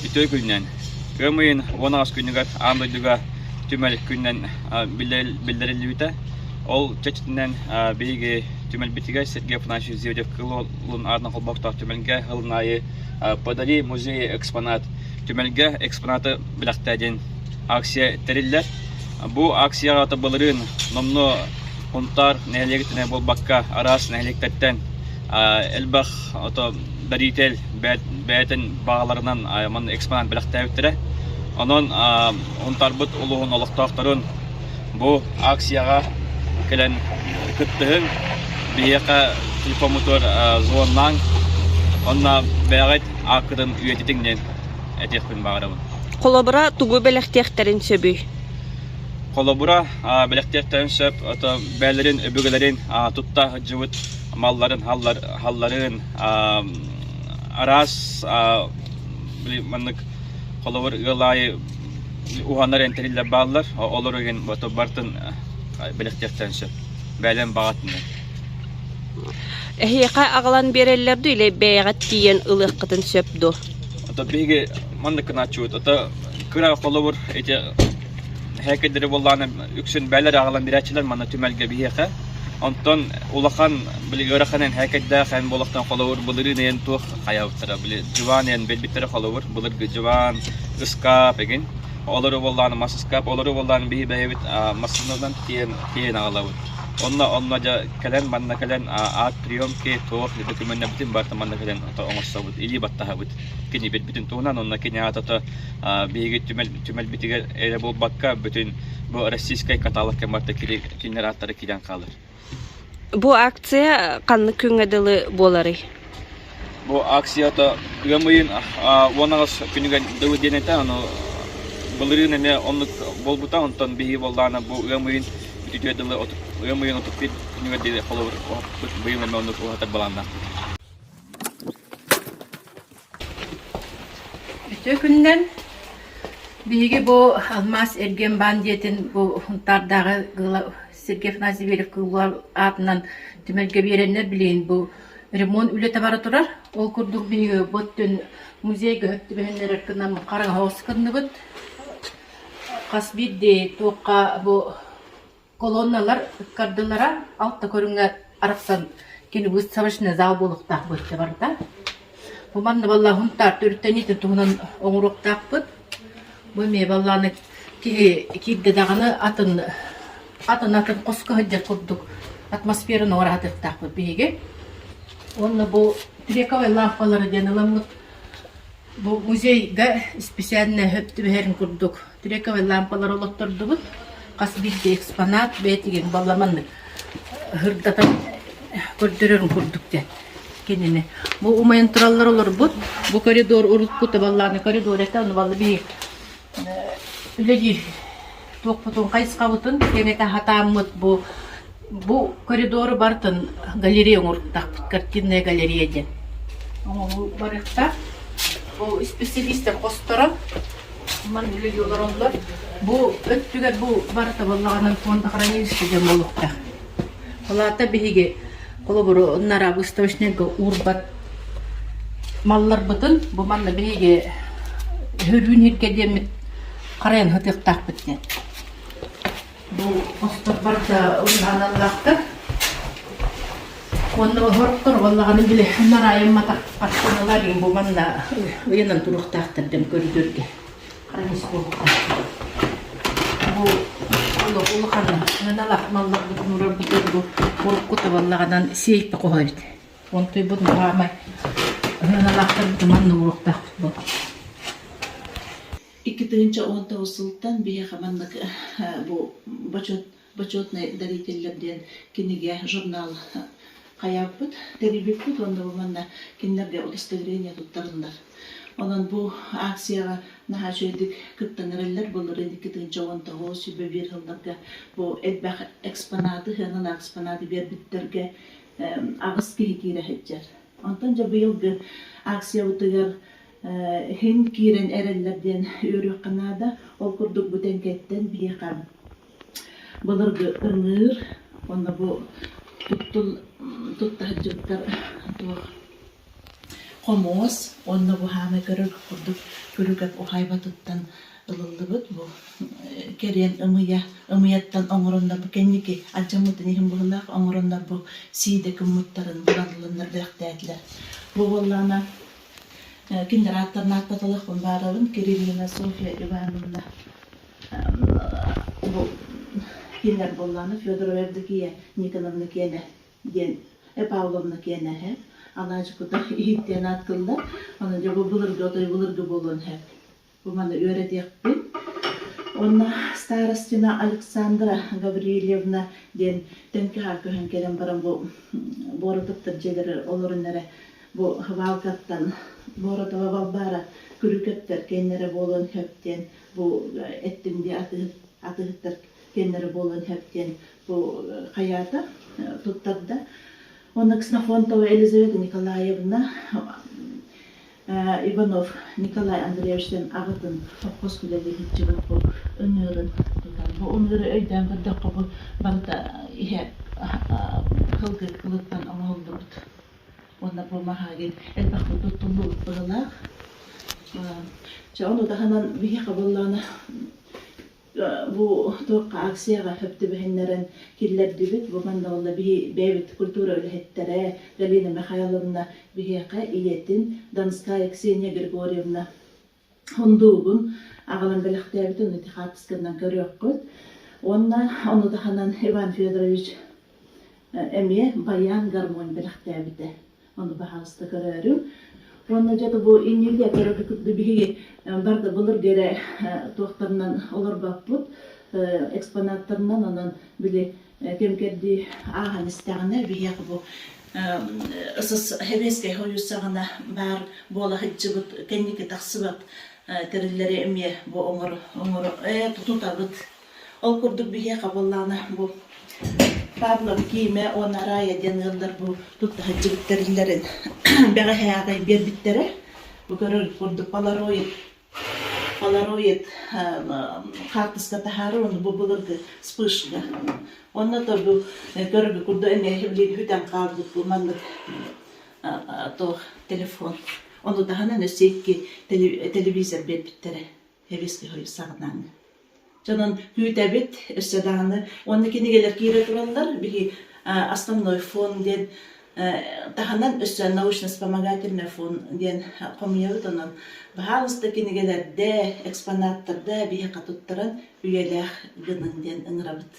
Үтүө күнүнэн! Ыам ыйын 18 күнүгэр аан дойдуга түмэл күнүнэн биллэриллибитэ. Ол чэрчитинэн биһиги түмэлбитигэр Сергей Афанасьевич Зверев Кыыл Уолун аатынан холбоһуктаах түмэлгэ сылын аайы «Подари музей экспонат» түмэлгэ экспонаты бэлэхтээ диэн акция тэриллэр. Бу акцияҕа былырыын номнуо Сунтаар нэһилиэгиттэн буолбакка араас нэһилиэктэртэн элбэх ото даритель бэйэтин баҕаларынан манна экспонат бэлэхтээбиттэрэ. Онон Сунтаарбыт улууһун олохтоохторун бу акцияҕа кэлэн кыттыһыҥ, биһиэхэ телефоммутугар звоннааҥ, онно бэйэҕит ааккытын үйэтитиҥ диэн этиэхпин баҕарабын. Холобура, тугу бэлэхтиэхтэрин сөбүй? Холобура, бэлэхтиэхтэрин сөп, ото бэйэлэрин өбүгэлэрин тутта сылдьыбыт малларын, халларын, араас маннык холобур ыал аайы уһанар тэриллэр бааллар, олор иһин барытын бэлэхтиэхтэрин сөп. Бэйэлэрин баҕатынан. Эһиэхэ аҕалан биэрэллэр дуу или бэйэҕит тиийэн ылыаххытын сөп дуо? Ото биһиги маннык гынааччыбыт. Ото кыра холобур ити Һээкэйдэри буоллаҕына үксүн бээлэр аҕалан биэрээччилэр манна түмэлгэ биһиэхэ. Онтон улахан били ыарахан эн һээкэйдээх эн буолахтан холобур былырыын эн туох хайаабыттара били дьыбаан эн биэрбиттэрэ холобур былыргы дьыбаан ыскаап игин олору буоллаҕына мас ыскаап олору буоллаҕына биһи бэйэбит массыынанан тиэйэн тиэйэн аҕалабыт. Онно онно дьэ кэлэн манна кэлэн аат приемки туох докумуоннарбытын барыта манна кэлэн оҥорсобут илии баттаһабыт кини биэрбитин туһунан онно кини аата биһиги түмэл түмэлбитигэр эрэ буолбакка, бүтүн бу российскай каталог барыта кинилэр ааттара киирэн хаалар. Бу акция ханнык күҥҥэ дылы буоларый? Бу акцията ыам ыйын 18 күнүгэр дылы диэн этэ, ону былырыын эмиэ оннук буолбута, онтон биһиги буоллаҕына бу ыам ыйын бүтүтүөр дылы ыам ыйын 31 күнүгэр диэри холобур уһаппыт, быйыл эмиэ оннук уһатар былааннаахпыт. Үтүө күнүнэн! Биһиги бу Алмаас эргиэн-баан дьиэтин бу Сунтаардааҕы Сергей Афанасьевич Кыллар аатынан түмэлгэ биэрэннэр билигин бу ремонт үлэтэ бара турар. Ол курдук биһиги бу өттүн музейга сөп түбэһиннэрэр гына хараҥа оҕус гынныбыт. Хас биирдии туохха бу Колонналар ыккардылара алта көрүҥҥэ арахсан кини выставочный зал буолуохтаах быһыыта барда. Бу манна балла Сунтаар төрүттэниитин туһунан оҥоруохтаахпыт. Бу эмиэ баллааны киһи киирдэ даҕаны атын атын атын хоско сылдьар курдук атмосфераны оҥоро сатыахтаахпыт биһиги. Уонна бу трековай лампалары диэн ыламмыт бу музейга специально сөп түбэһэрин курдук Трековай лаампалары олоттордубут. Хас биирдии экспонат бэйэтигэр балла маннык сырдатан көрдөрөрүн курдук диэн кинини. Бу умайан тураллар олорбут. Бу коридор уруккута баллааны коридор этэ, ону балла биһи үлэлиир туохпутун хайысхабытын кэҥэтэ хатааммыт бу бу коридору барытын галерея оҥоруктаахпыт, картинная галерея диэн. Оҥоһуу барыахтаах. Бу исписэлиистэр хосторо Манна үлэлии олороллор. Бу өттүгэр бу барыта буоллаҕына фондохранилище диэн буолуохтаах. Ол аата биһиги холобуру нара выставочнайга уурбат малларбытын бу манна биһиги хөрүүн иһиргэ диэммит харайан сытыахтаахпыт диэн. Бу хостор барыта уһаналлаахтар. Уонна оһороттор буоллаҕына били нараайымматах хартыыналар бу манна ыйанан туруохтаахтар диэн көрдөргө. Бу улахан сыаналаах малларбытын урарбытын бу урукку табаллаҕынан сиэйпэ хоһо эбит. Онтуйбут баамай сыаналаахтарбытын манна уруохтаахпыт бу. 2019 сылтан биһиэхэ маннык бу бочуот бочуотнай дарителлэр диэн кинигэ, журнал хайааппыт, тэрийбиппит уонна бу манна кинилэргэ удостоверение туттарыллар. Онон бу акцияҕа наһаа үчүгэйдик кыттан эрэллэр. Былырыын 2019 21 сылларга бу элбэх экспонаты, сыаналаах экспонаты биэрбиттэргэ аҕыс киһи киирэ сылдьар. Онтон дьэ быйылгы акциябытыгар иһин киирэн эрэллэр диэн үөрүөххэ наада. Ол курдук бу тэҥкэттэн биһиэхэ былыргы ыҥыыр уонна бу туттул тутта сылдьыбыттар туох. хомуос уонна бу хаамай көрөр курдук күрүгэп уһаайбатыттан ылыллыбыт бу кэриэн ымыйа ымыйаттан оҥороннор бу кэнники алдьаммытын иһин быһыылаах оҥороннор бу сиидэ гыммыттарын булан ыланнар бэлэхтээтилэр. Бу буоллаҕына кинилэр ааттарын ааттаталахпын баарабын Кириллина Софья Ивановна бу кинилэр буоллаҕына Федорова Евдокия Никоновна киэнэ диэн Павловна киэнэһэ алаадьыкыта иһит диэн ааттыллар. Онон дьэ бу былыргы отой былыргы буолуон сөп. Бу маны үөрэтиэхпин. Уонна Старостина Александра Гаврильевна диэн Тэҥкэҕэ көһөн кэлэн баран бу Бооротовтар дьиэлэригэр олорон эрэ бу Хвалкаттан Бооротова Балбаара Күрүкэптэр киэннэрэ буолуон сөп диэн бу эттим дии атыыһыт атыыһыттар киэннэрэ буолуон сөп диэн бу хайаата туттарда. Уонна Ксенофонтова Елизавета Николаевна Иванов Николай Андреевичтан аҕатын хоппос үлэлии сылдьыбыт бу ыҥыырын тутан. Бу ыҥыыры өйдөөн көрдөххө бу барыта иһэ кылгы кылыттан оҥоһуллубут. Уонна бу маһаагын элбэхтик туттуллубут быһыылаах. Чэ, ону таһынан биһиэхэ буоллаҕына Бу туохха акцияҕа сөп түбэһиннэрэн киллэрдибит. Бу манна буолла биһи бэйэбит культура үлэһиттэрэ Галина Михайловна биһиэхэ ийэтин Донская Ксения Григорьевна сундуугун аҕалан бэлэхтээбитин ити хаартысканан көрүөххүт. Уонна ону таһынан Иван Федорович эмиэ баян гармонь бэлэхтээбитэ. Ону баһаалыста көрөөрүҥ. Уонна дьэ бу иннилиэ көрөргө курдук биһиги барда былыргы эрэ туохтарынан олорбоппут, экспонаттарынан онон били кэм-кэрдии ааһан истэҕинэ биһиэхэ бу Сэбиэскэй Сойуус саҕана баар буола сылдьыбыт кэнники тахсыбат тэриллэри эмиэ бу оҥоро оҥоро тутабыт. Ол курдук биһиэхэ буоллаҕына бу Павлов Киимэ уонна Рая диэн ыаллар бу тутта сылдьыбыт тэриллэрин бэҕэһээ аҕай биэрбиттэрэ. Бу көрөр курдук полароид полароид хаартыска таһаарар уонна бу былыргы вспышка. Онно то бу көрөргө курдук эмиэ билигин бүтэн хаалбыт бу маннык туох телефон. Ону таһынан өссө икки телевизор биэрбиттэрэ. Эбиэскэ саҕанааҥҥы. Дьонун күүтэбит, өссө даҕаны уонна кинигэлэр киирэ тураллар. Биһи основной фон диэн таһынан өссө научно-вспомогательный фон диэн хомуйабыт. Онон баһаалыста кинигэлэрдэ, экспонаттарда биһиэхэ туттаран үйэлээх гыныҥ диэн ыҥырабыт.